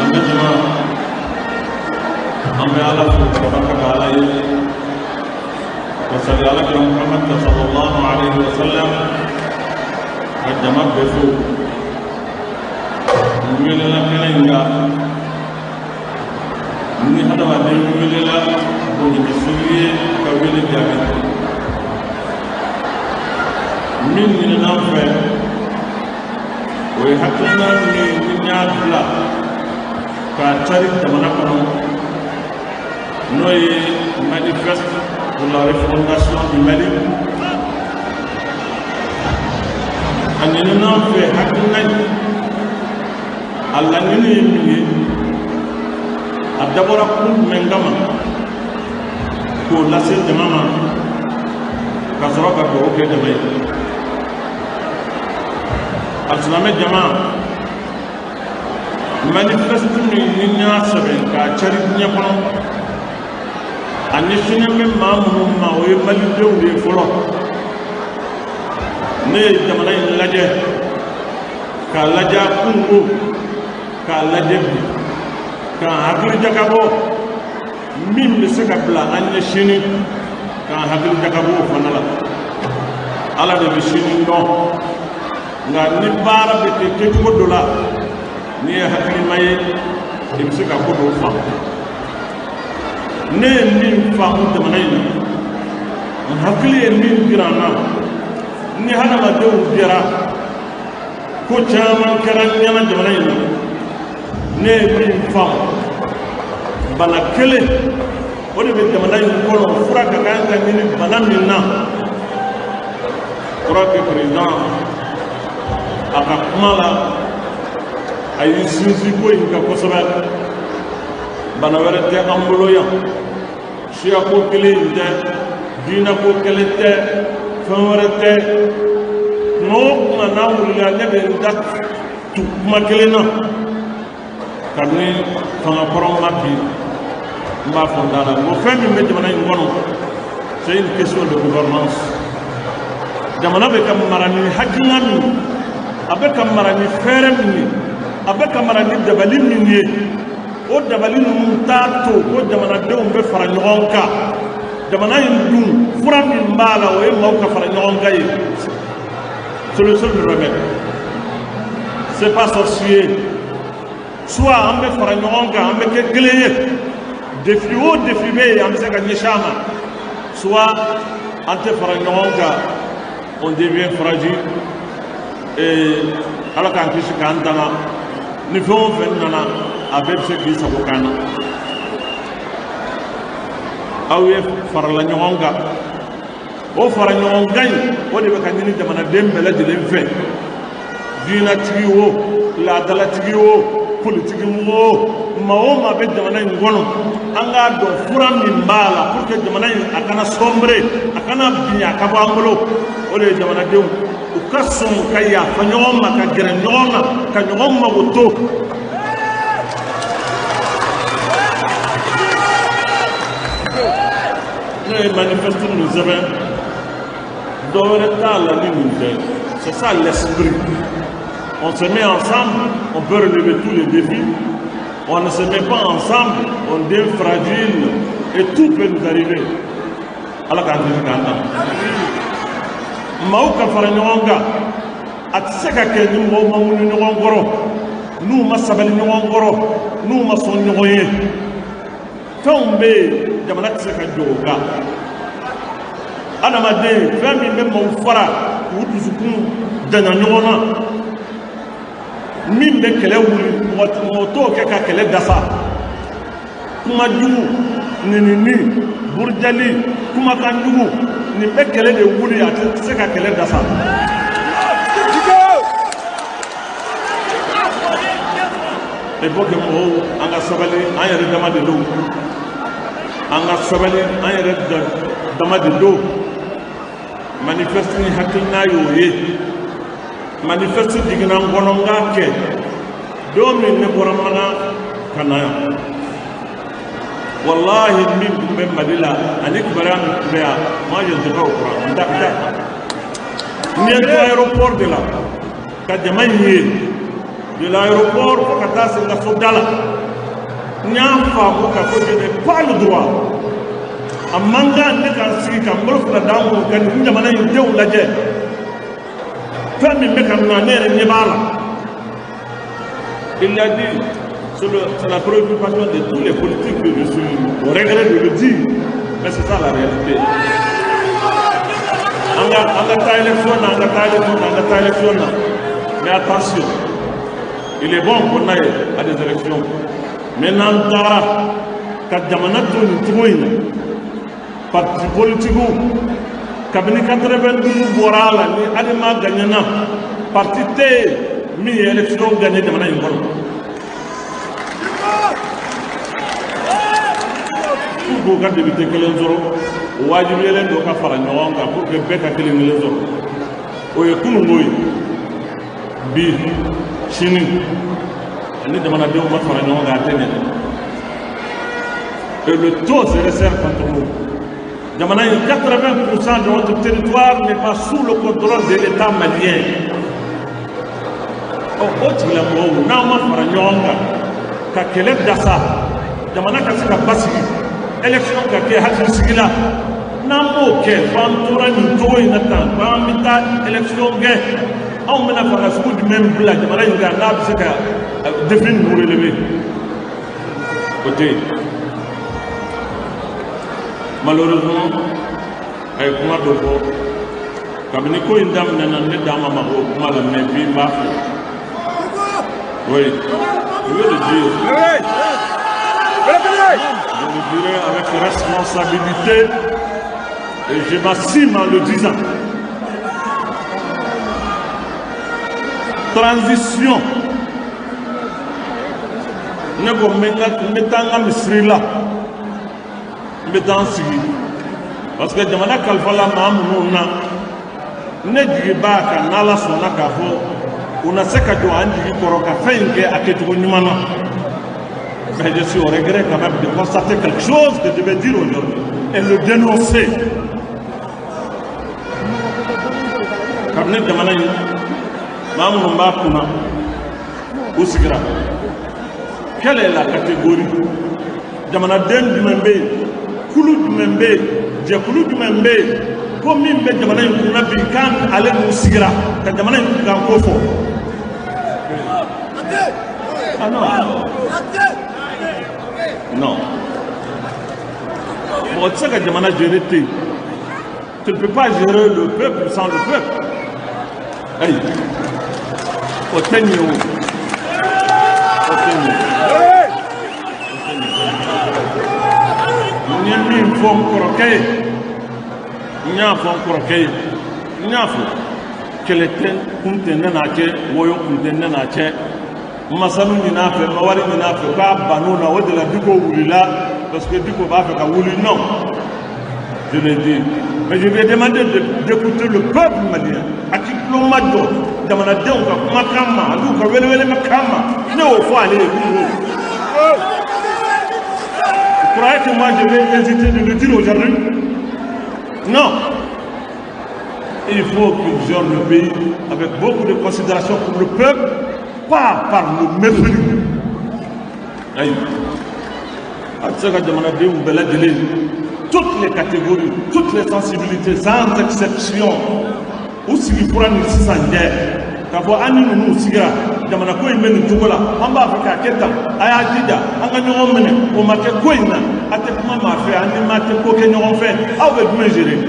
Silamɛ jama, an bɛ Ala fo ka barika da Ala ye, ka sali Ala kira Muhamad kan sallallahu alaihi wa sallam, ka jama bɛɛ fo. N welela kɛnɛ in kan. Ni hadamaden welela, bonya tɛ sigi ye ka wele jaabi. Min ɲinina an fɛ, o ye hakilina min ni n y'a bila k'a cari jamana kɔnɔ, n'o ye Manifeste pour la refondation du Mali. A ɲinina an fɛ, hakilina in, a laɲini ye min ye, a dabɔra kun jumɛn kama, k'o lase jama ma, ka sɔrɔ ka dugawu kɛ jama ye. Alisilamɛ jama, manifeste min ni n y'a sɛbɛn k'a cari diɲɛ kɔnɔ, a ɲɛsinnen bɛ maa minnu ma, o ye malidenw de ye fɔlɔ. Ne ye jamana in lajɛ, k'a lajɛ a kunko, k'a lajɛ bi, k'an hakili jagabɔ min bɛ se ka bila an ɲɛ sini, k'an hakili jagabɔ o fana la. Ala de bɛ sini dɔn, nka ni baara bɛ kɛ kɛcogo dɔ la, n'i ye hakilima ye, i bɛ se ka ko dɔw faamu. Ne ye min faamu jamana in na, n hakili ye min jira n na, ni hadamadenw jɛra, ko caman kɛra n ɲɛna jamana in na. Ne ye min faamu, bana kelen o de bɛ jamana in kɔnɔ, fura ka kan ka ɲini bana min na. Crois que président a ka kuma la, a y'i sinsin ko in kan kosɛbɛ. Bana wɛrɛ tɛ an bolo yan, siyako kelen in tɛ, diinɛko kelen tɛ, fɛn wɛrɛ tɛ. Kuma o kuma n'a wulila, ne bɛ n da tu kuma kelen na. Kabini fanga kɔrɔ ma bi, n b'a fɔ n da la ko fɛn min bɛ jamana in kɔnɔ, c'est une question de gouvernance. Jamana bɛ ka mara ni hakilina min, a bɛ ka mara ni fɛɛrɛ min ye, a bɛ ka mara ni dabali min ye, o dabali ninnu t'a to ko jamanadenw bɛ fara ɲɔgɔn kan. Jamana in dun, fura min b'a la, o ye maaw ka fara ɲɔgɔn kan ye. C'est le seul remède, c'est pas sorcier. Soit an bɛ fara ɲɔgɔn kan, an bɛ kɛ kelen ye, défi o défi bɛ yen, an bɛ se ka ɲɛsin a ma, soit an tɛ fara ɲɔgɔn kan, on devient fragile. Et Ala k'an kisi k'an tanga, ni fɛn o fɛn nana, a bɛɛ bɛ se k'i sago k'an na. Aw ye farala ɲɔgɔn kan, o fara ɲɔgɔn kan in, o de bɛ ka ɲini jamanaden bɛɛ lajɛlen fɛ, diinɛtigi o, laadalatigi o, politiki mɔgɔ o, maa o maa bɛ jamana in kɔnɔ, an k'a dɔn fura min b'a la pour que jamana in a kana sombrer, a kana bin, a ka bɔ an bolo, o de ye jamanadenw u ka sɔn ka yafa ɲɔgɔn ma, ka gɛrɛ ɲɔgɔn na, ka ɲɔgɔn mago to. Ne ye manifeste min sɛbɛn, dɔ wɛrɛ t'a la ni nin tɛ. C'est ça l'esprit. On se met ensemble, on peut relever tous les défis. On ne se met pas ensemble, on devient fragile et tout peut nous arriver. Ala k'an kisi k'an tanga. Maaw ka fara ɲɔgɔn kan, a tɛ se ka kɛ ni mɔgɔw ma wuli ɲɔgɔn kɔrɔ, n'u ma sabali ɲɔgɔn kɔrɔ, n'u ma sɔn ɲɔgɔn ye. Fɛnw bɛ yen, jamana tɛ se ka jɔ o kan. Adamaden, fɛn min bɛ maaw fara k'u dusukun janya ɲɔgɔn na, min bɛ kɛlɛ wuli, mɔgɔ t'o kɛ ka kɛlɛ dafa. Kuma jugu, nenini, burujali, kumakan jugu, nin bɛ kɛlɛ de wuli, a tɛ se ka kɛlɛ dafa. Il faut que mɔgɔw an ka sabali, an yɛrɛ dama de don. An ka sabali, an yɛrɛ dama de don. Manifeste ni hakilina y'o ye. Manifeste jiginna n kɔnɔ n k'a kɛ don min ne bɔra Makan ka na yan. Walahi, min tun bɛ Mali la ani kibaruya min tun bɛ yan, moi je ne sais pas au courant. N t'a n ye to aéroport de la ka jama in ye, de l'aéroport fo ka taa se n ka so da la. N y'a faamu k'a fɔ je n'ai pas le droit, a man kan ne ka n sigi ka n bolo fila d'an kun ka nin jamana in denw lajɛ. Fɛn min bɛ ka na, ne yɛrɛ ɲɛ b'a la. Il a dit, c'est la préoccupation de tous les politiques que je suis au regret de le dire, mais c'est ça la réalité. An ka taa élection na, an ka taa élection na, an ka taa élection na, mais attention, il est bon qu'on aille à des élections, mais n'an taara ka jamana to nin cogo in na, parti politique, kabini 92 bɔra a la ni ADEMA gagnena, parti tɛ yen min ye élection gagné jamana in kɔnɔ. Pour k'u ka député kelen sɔrɔ, o wajibiyalen don ka fara ɲɔgɔn kan pour que bɛɛ ka kelen kelen sɔrɔ. O ye kununko ye. Bi sini ani jamanadenw ma fara ɲɔgɔn kan, a tɛ ɲɛ. Et l'étau se resserre contre nous. Jamana in, 80% de notre territoire n'est pas sous le contrôle de l'État malien. Ɔ, o tigilamɔgɔw, n'aw ma fara ɲɔgɔn kan ka kɛlɛ dasa, jamana ka se ka basigi, élection ka kɛ hakilisigi la, n'an m'o kɛ, f'an tora nin cogo in na tan k'an bɛ taa élection kɛ, anw bɛna fanga sugu jumɛn bila jamana in kan n'a bɛ se ka défi ninnu relever? O tɛ yen. Malheureusement, a ye kuma dɔ fɔ kabini ko in daminɛna, ne da ma mago o kuma la, mais bi n b'a fɔ. Oui, je vais le dire, je le dirai avec responsabilité et je m'assume en le disant. Transition, ne ko n bɛ n ka n bɛ taa n ka misiri la, n bɛ taa n sigi, parce que jamana kalifala maa minnu na, ne jigi b'a kan, n'Ala sɔnna, k'a fɔ u na se ka jɔ an jigi kɔrɔ ka fɛn in kɛ a kɛcogo ɲuman na. Mais je suis au regret quand même de constater quelque chose que je vais dire aujourd'hui et le dénoncer. Kabini jamana in maa minnu b'a kunna u sigira, quelle est la catégorie? Jamanaden jumɛn bɛ yen, kulu jumɛn bɛ yen, jɛkulu jumɛn bɛ yen ko min bɛ jamana in kunna bi k'an ale n'u sigira ka jamana in kunkan ko fɔ? Ah non, non, mɔgɔ tɛ se ka jamana gérer ten. Tu ne peux pas gérer le peuple sans le peuple. Ayi, o tɛ ɲɛ, o o tɛ ɲɛ, o tɛ ɲɛ. N ye min fɔ n kɔrɔkɛ ye, n y'a fɔ n kɔrɔkɛ ye, n y'a fɔ, kɛlɛ tɛ kun tɛ ne n'a cɛ, wɔyɔ kun tɛ ne n'a cɛ. N ma sanu ɲini a fɛ, n ma wari ɲini a fɛ k'a ban'o la. O de la Diko wulila, parce que Diko b'a fɛ ka wuli. Non, je l'ai dit, mais je lui ai demandé d'écouter le peuple malien. A k'i tulo ma jɔ jamanadenw ka kumakan ma ani u ka welewelemakan ma. Ne y'o fɔ ale ye kunun. Vous croyez que moi je vais hésiter de le dire aujourd'hui? Non. Il faut qu'il gère le pays avec beaucoup de considération pour le peuple, pas par le mépris. Ayi, a tɛ se ka jamanadenw bɛɛ lajɛlen, toutes les catégories, toutes les sensibilités, sans exception, u sigi fura ni sisan cɛ k'a fɔ an ni ninnu sigira, jamana ko in bɛ nin cogo la, an b'a fɛ k'a kɛ tan, a y'a jija an ka ɲɔgɔn minɛ. O ma kɛ ko in na. A tɛ kuma maa fɛ, an ni maa tɛ ko kɛ ɲɔgɔn fɛ, aw bɛ jumɛn gérer?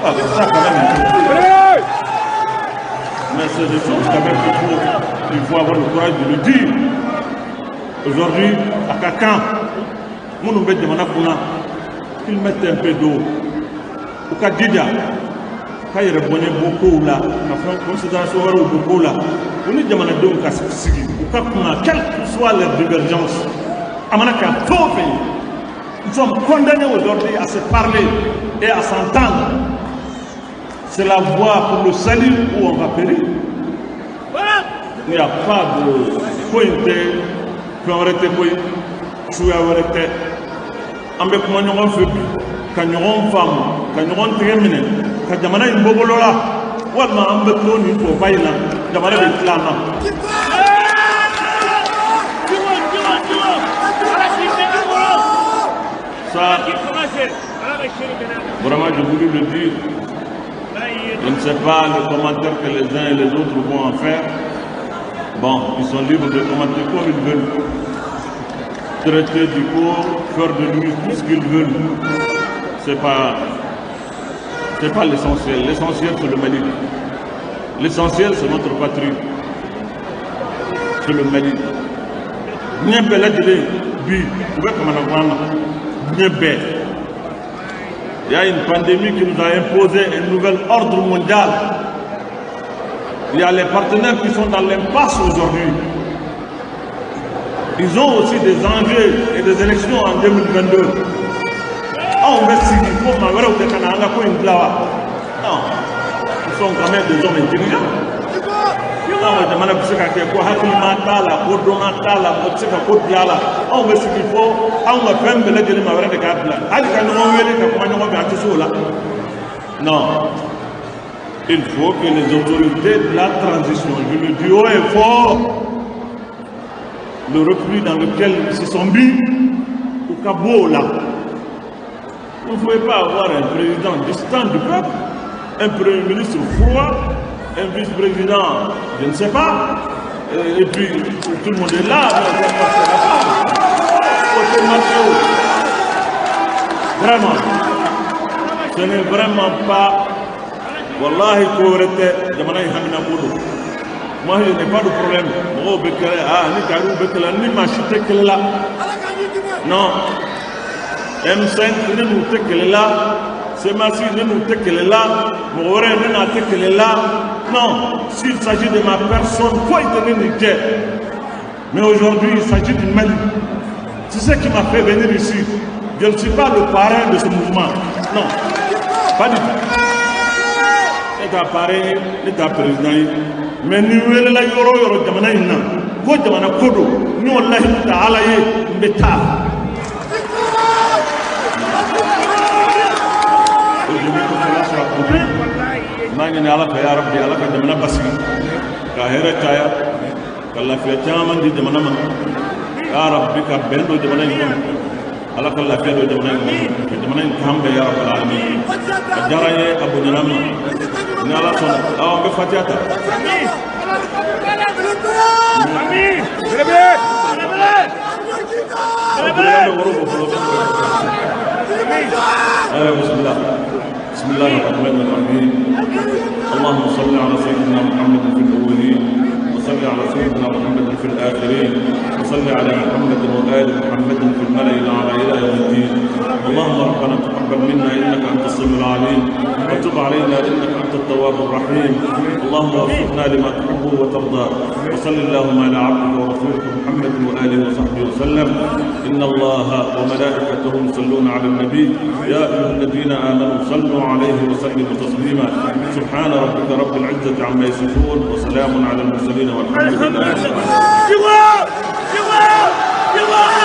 Ah, ça quand même. Mais c'est des choses quand même qu'il faut avoir le courage de le dire. Aujourd'hui, a ka kan minnu bɛ jamana kunna, qu'ils mettent un peu d'eau, u ka jija ka yɛrɛ bɔɲɛ bɔ kow la, ka fɛn considération wɛrɛw bɔ kow la, u ni jamanadenw ka sigi, u ka kunna, quelle que soit leur divergence, a mana kɛ fɛn o fɛn ye. Nous sommes condamnés aujourd'hui à se parler et à s'entendre. C'est la voie pour le salut ou on va périr. Il n'y a pas de ko in tɛ fɛn wɛrɛ tɛ koyi, suguya wɛrɛ tɛ. An bɛ kuma ɲɔgɔn fɛ bi ka ɲɔgɔn faamu, ka ɲɔgɔn tɛgɛ minɛ ka jamana in bɔ bolo la, walima an bɛ to nin foroba in na, jamana bɛ tila an na. Ça, vraiment, j'ai voulu le dire. Je ne sais pas le commentaire que les uns et les autres vont en faire. Bon, ils sont libres de commenter comme ils veulent. Traiter du corps, faire de lui tout ce qu'ils veulent. C'est pas l'essentiel. L'essentiel, c'est le Mali. L'essentiel, c'est notre patrie. C'est le Mali. Diɲɛ bɛɛ lajɛlen bi u bɛ kamanagan na, diɲɛ bɛɛ. Il y a une pandémie qui nous a imposé un nouvel ordre mondial. Il y a les partenaires qui sont dans l'impasse aujourd'hui. Ils ont aussi des enjeux et des élections en 2022. Anw bɛ sigi ko maa wɛrɛw tɛ ka na an ka ko in dilan wa? Non, ils sont quand même des hommes intelligents. Anw ka jamana bɛ se ka kɛ ko hakilima t'a la, ko dɔnna t'a la, mɔgɔ tɛ se ka ko dilan a la. Anw bɛ sigi fo anw ka fɛn bɛɛ lajɛlen maa wɛrɛ de k'a dilan, hali ka ɲɔgɔn wele ka kuma ɲɔgɔn fɛ, an tɛ se o la. Non, il faut que les autorités de la transition, je le dis haut et fort, le repli dans lequel ils se sont mis, u ka bɔ o la. Vous ne pouvez pas avoir un président distant du peuple, un premier ministre froid, un vice-président, je ne sais pas, et puis tout le monde est là, mais ça ne pas. Côté marché, vraiment, ce n'est vraiment pas, wallahi, ko wɛrɛ tɛ, jamana in hamina ko don. Moi, je n'ai pas de problème. Mɔgɔw bɛ kɛlɛ, ah, ni kariw bɛ kɛlɛ, ni maa si tɛ kɛlɛ la. Non. M5 ne n'u tɛ kɛlɛ la, CMAS ne n'u tɛ kɛlɛ la, mɔgɔ wɛrɛ ne n'a tɛ kɛlɛ la. Non, s'il s'agit de ma personne, foyi tɛ ne ni cɛ. Mais aujourd'hui, il s'agit du Mali. C'est ce qui m'a fait venir ici. Je ne suis pas le parrain de ce mouvement. Non, pas du tout. Ne t'a parrain, ne t'a président ye. Mais ni welela yɔrɔ o yɔrɔ jamana in na, ko jamana ko don, n y'o lahidu ta Ala ye, n bɛ taa. Et je veux que cela soit compris. N b'a ɲini Ala fɛ, ya Rabbi, Ala ka jamana basigi, ka hɛrɛ caya, ka lafiya caman di jamana ma. Ya Rabbi, ka bɛn don jamana in kɔnɔ. Ala ka lafiya don jamana in kɔnɔ. Ka jamana in kan bɛn, ya Rabbal alamin. A diyara n ye, a bonyana n ma. Ni Ala sɔnna, awɔ, n bɛ fatiya ta. Amin. Belebele. Président bɛ woro bɔ fɔlɔ. أيوة، بسم الله، بسم الله الرحمن الرحيم. اللهم صل على سيدنا محمد في الأولين، وصل على سيدنا محمد في الآخرين، وصل على محمد وآل محمد في الملأ الأعلى إلى يوم الدين. اللهم ربنا تقبل منا إنك أنت السميع العليم، وتب علينا إنك أنت التواب الرحيم. اللهم وفقنا لما تحبه وترضى، وصل اللهم على عبدك ورسولك محمد وآله وصحبه وسلم. إن الله وملائكته يصلون على النبي، يا أيها الذين آمنوا صلوا عليه وسلموا تسليما. سبحان ربك رب العزة عما يصفون، وسلام على المرسلين، والحمد لله رب العالمين. Dicko! Dicko! Dicko!